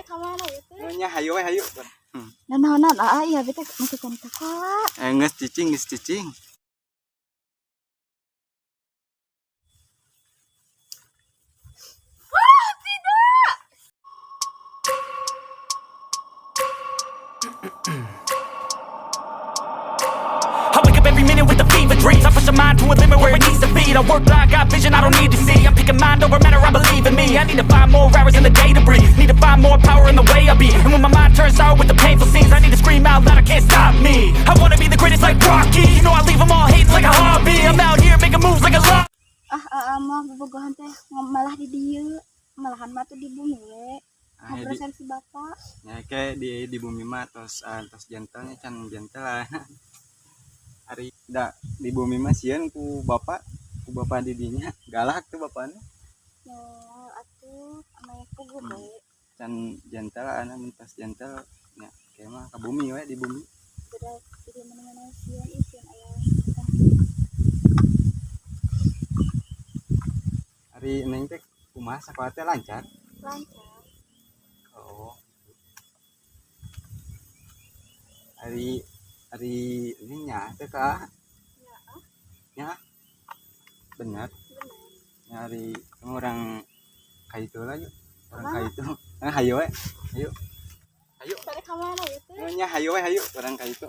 Bade ka mana ieu teh? Nya hayu we hayu. Nanaonan aa ieu abi teh masih keneh sakola. Eh, geus cicing, geus cicing. Wah, tidak. I wake up every minute with a fever dreams. I push my mind to a limit where it needs to be. I work blind, got vision I don't need to see. I'm picking mind over matter, I believe in me. I need to find more hours in the day to breathe. Need to find more power in the way I be. And when my mind turns sour with the painful scenes, I need to scream out loud, I can't stop me. I wanna be the greatest like Rocky. You know I leave them all hating like a hobby. I'm out here making moves like a lot. Ah, aa mah bobogohan teh malah di dieu. Malahan mah tuh di bumi we. Ah, Ngobrol di sama si bapak. Nya ke di bumi mah tos tos gentle nya, can gentle lah. Ari da di bumi mah sieun ku bapak di dinya, galak tuh bapaknya. Ya, atuh ame puguh we. Can gentle ana, mun tos gentle nya kayak mah ka bumi we, di bumi. Beda di mana-mana sieun, ih sieun aya. Ari neng teh kumaha, sakola teh lancar? Lancar. Oh. Ari ari ini nya teh ka Ya, nya benar? Benar. Nyari kamu orang ka itu lah, yuk orang Kemana? Ka itu, ah, hayu we hayu hayu. Bade ka mana ieu teh? Nya hayu we hayu orang ka itu.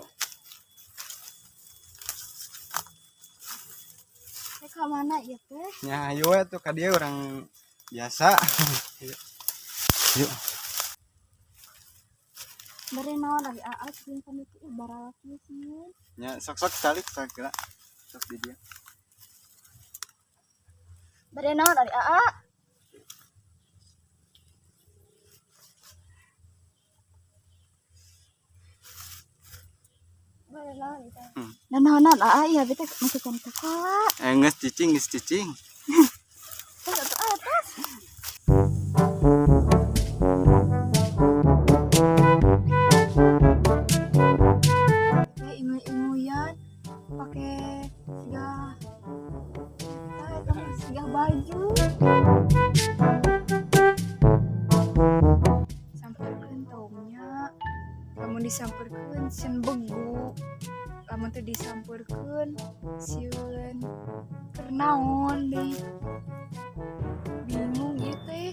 Bade ka mana ieu teh? Nya hayu we tuh ka dieu, orang biasa, hayu yuk. Bade naon ari aa sieun pamit ih baralak ieu sieun. Nya sok sok sekali sok kira sok di dia. Bade naon ari aa? Bade naon ieu teh? Hmm. Nanaonan aa ieu abi teh masih keneh sakola. Eh, geus cicing, geus cicing. Tos atuh ah tos. Kayak inguy-inguyan pakai siga eta eta mah siga baju. Samperkeun tongnya, lamun disamperkeun sieun begu, lamun teu disamperkeun sieun keur naon deui, bingung ieu teh.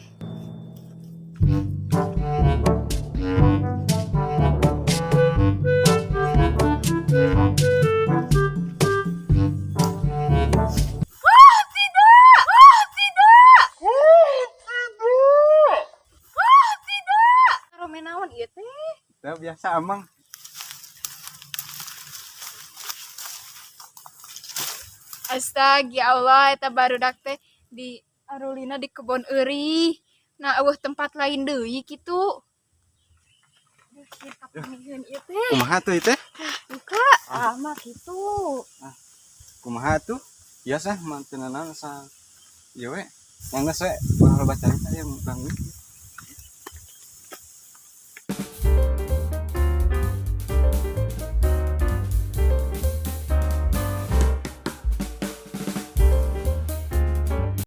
Wah, tidak! Wah, tidak! Wah, tidak! Rame naon ieu teh? Itu biasa amang. Astaga, ya Allah, eta barudak teh di arulina di kebon eurih. Nah, euweuh tempat lain deui kitu. Duh, ieu kapangiheun ieu teh. Kumaha tuh itu? Buka. Ah, mah gitu. Kumaha tuh biasa mah teu nanaon sa ieu we. Yang geus we ulah loba carita ya bang.